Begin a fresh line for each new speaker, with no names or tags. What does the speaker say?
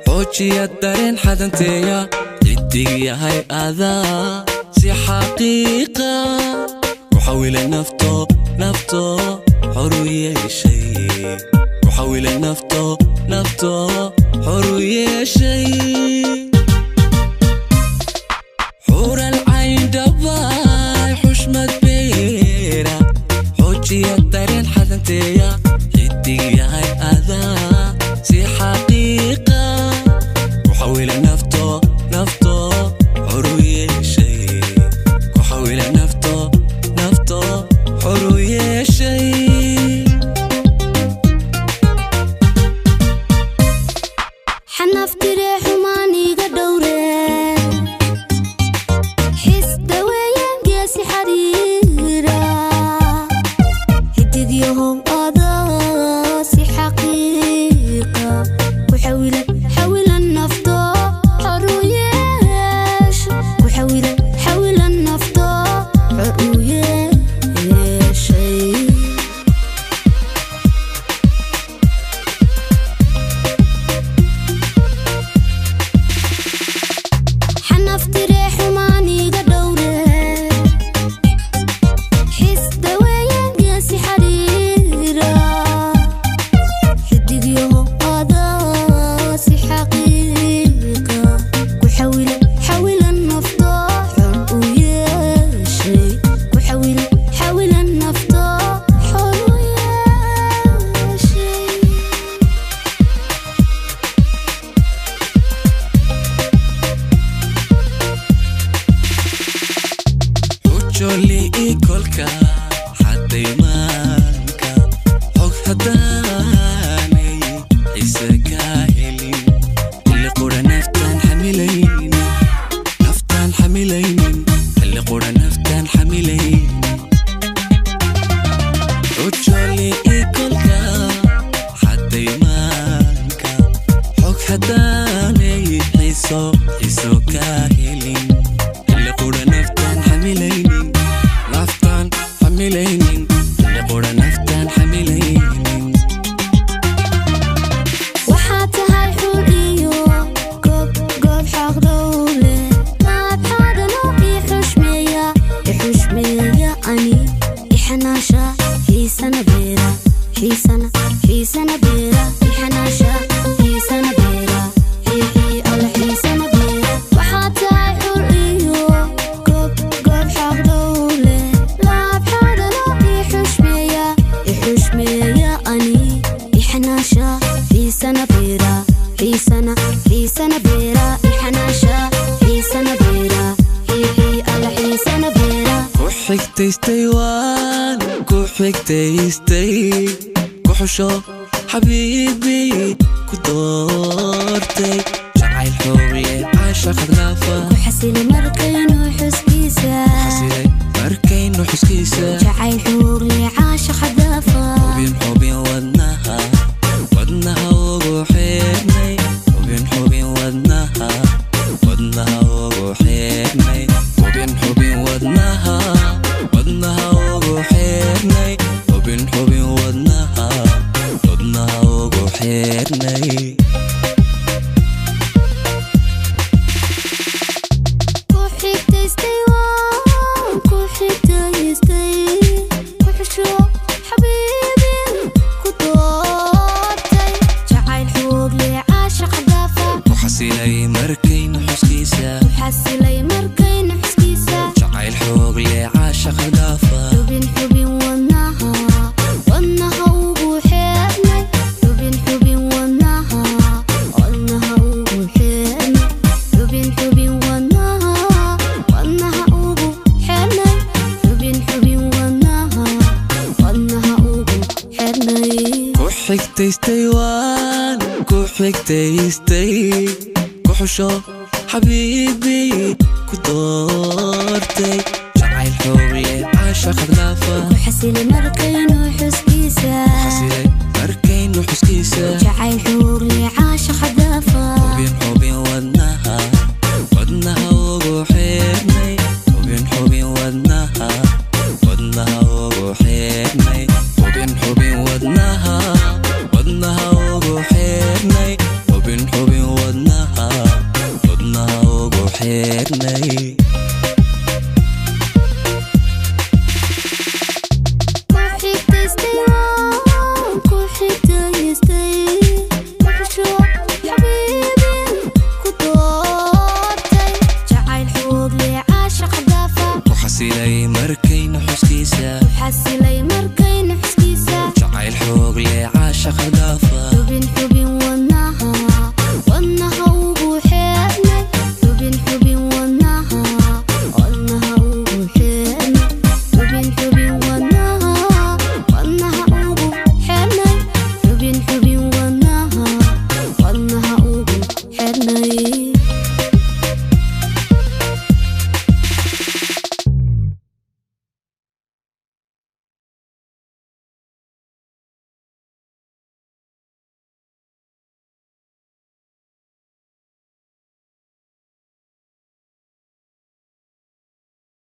Xoojiya dareen xadanteeya xidig yahay adaa si xaqiiqa ku xawilay nafto nafto xoru yeeshay ku xawilay nafto nafto xoru yeeshay xural cayn dhabaay xushmad beera xoojiya dareen xadanteeya xidig yahay adaa si xaqiiqa وحاول نفطه نفطه حروية شيء وحاول نفطه نفطه حروية شيء
حنفتي حماني قدوري حس دوايا قاسي حريرة هدد يوم قضاسي حقيقة وحاول حاول النفطة حرويش وحاول حاول النفطة حرويش حنفتري حماني قدوري حس دوايا قاسي حريرة حدد يوم قضاسي حقيقة وحاول حاول النفطة حرويشي وحاول حاول النفطة حرويشي
xujoli ikolka xadaymaanka xog haddaanay xiise kaa helin xilli qura naftaan xamilaynin naftaan xamilaynin xilli qura naftaan xamilaynin xujoli ikolka xadaymaanka xog haddaanay xiiso xiiso kaa helin xilli qura naftaan xamilaynin naftaan xamilaynin xilli qura naftaan xamilaynin
waxaad tahay xul iyo goob goob xaq dhowle maad xaadano ii xushmeeya i xushmeeya ani i xanaasha xiisana beera xiisana xiisana beera i xanaasha xiisana beera xiixii alla xiisana beera waxaad tahay xul iyo goob goob xaq dhowle laab xaadano ii xushmeeya i xushmeeya ani i xanaasha xiisana beera xiisana xiisana beera i xanaasha xiisana beera xiixii alla xiisana beera
ku xigtaystay waan ku xigtaystay ku xusho xabiibi ku doortay jacayl xoogle caashaq dhaafa
ku xasili markaynu xuskiisa
xasilay markaynu xuskiisa
jacayl xuugle caashaqa dhaafa
xubin xubin wadnaha wadnaha ugu xirnay xubin xubin wadnaha wadnaha ugu xirnay xubin xubin wadnaha wadnaha ugu xirnay xubin xubin wadnaha wadnaha ugu xirnay
ku xigtaystay waan ku xigtaystay ku xusho xabiibi ku doortay jacayl xuugle caashaqa dhaafa
ku xasilay markaynu xuskiisa
ku xasilay markaynu xuskiisa
jacayl xoog leh caashaqa dhaafa
xubin xubin wadnaha wadnaha ugu xeernay xubin xubin wadnaha wadnaha ugu xeernay xubin xubin wadnaha wadnaha ugu xeernay xubin xubin wadnaha wadnaha ugu xeernay
ku xigtaystay waan ku xigtaystay ku xusho xabiibi ku doortay jacayl xoog leh Caashaq dhaafa.
Ku xasilay markaynu xuskiisa.
Xasilay markaynu xuskiisa.
Jacayl xoog leh caashaq dhaafa.
Xubin xubin wadnaha, wadnaha ugu xirnay. Xubin xubin wadnaha, wadnaha ugu xirnay. Xubin xubin wadnaha, wadnaha ugu xirnay. Xubin xubin wadnaha, wadnaha ugu xirnay.
Ku xigtaystay, waan ku xigtaystay. Ku xusho xabiibin ku doortay. Jacayl xoog leh caashaq dhaafa.
Ku xasilay markaynu xuskiisa.
Ku xasilay markaynu xuskiisa.
Jacayl xoog leh caashaq dhaafa.
Xubin xubin wadnaha.